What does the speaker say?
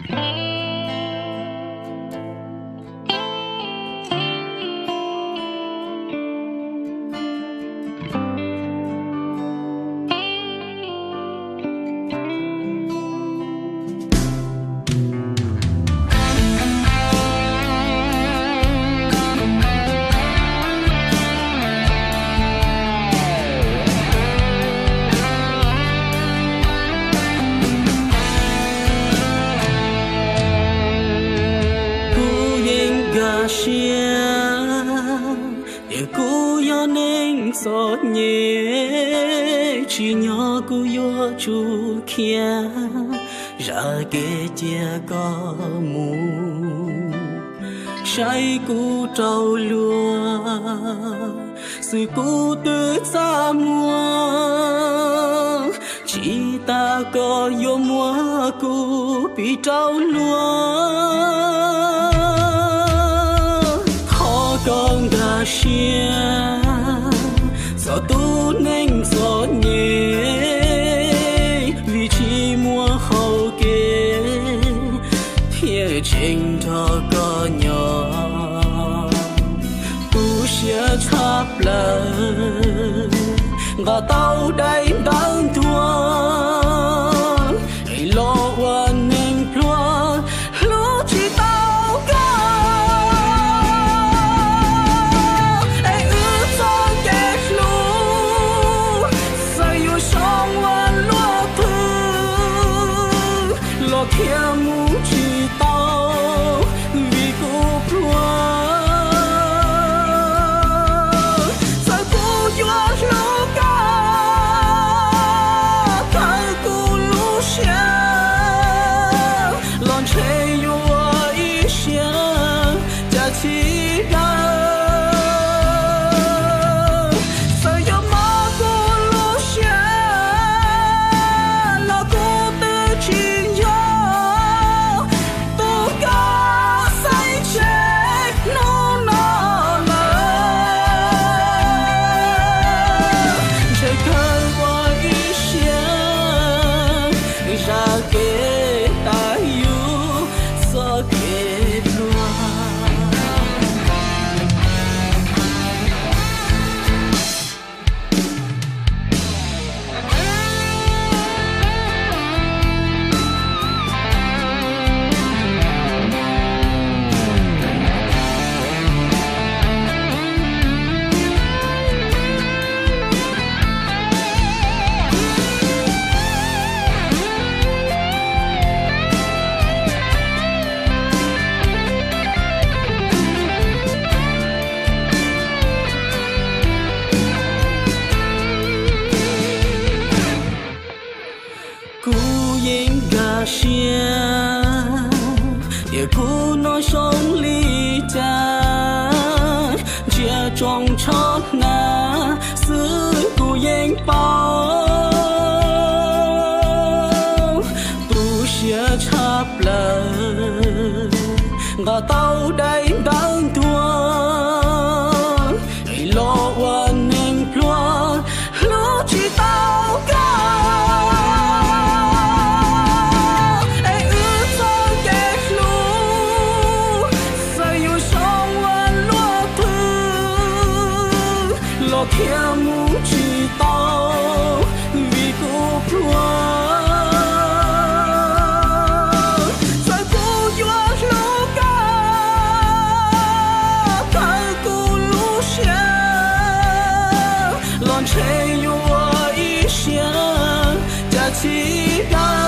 Kuv yeej nkag siab tias kuv yog neeg txom nyem, tsim nyog kuv yuav tsum khiav zam kev cia koj mus. Saib kuv raug luag, xwb kuv twb txaj muag, tsis tas koj yuav muab kuv piv rau luag. Thov koj nkag siab txog tus neeg txom nyem, vim tsis muaj hau kev thiaj tseem nrog koj nyob. Tu siab tshaj plaws nqa tau daim ntawv ntuag los ua neeg pluag, hlub tsis tau koj. Es wb txoj kev hlub txawm yuav zoo ua luaj twg los khiav mus tsis tau, vim kuv pluag. Txawm kuv yuav hlub koj kawg kuv lub siab los ntshe yuav ib siab cas tsis daws. Txawm yuav mob kuv lub siab los kuv twb tsis yog tus koj xaiv tseg hnub no lawm. Ntshe kawg ua ib siab zam kev tas yus txoj kev pluag. Kuv yeej nkag siab tias kuv no zoo li cas, ntsia tsoo tsho hnav xwb kuv yeej paub. Tu siab tshaj plaws nqa tau daim ntawv ntuag los ua neeg pluag, hlub tsis tau koj. Es wb txoj kev hlub txawm yuav zoo ua luaj twg los khiav mus tsis tau, vim kuv pluag. Txawm kuv yuav hlub koj kawg kuv lub siab los ntshe yuav ib siab cas tsis daws.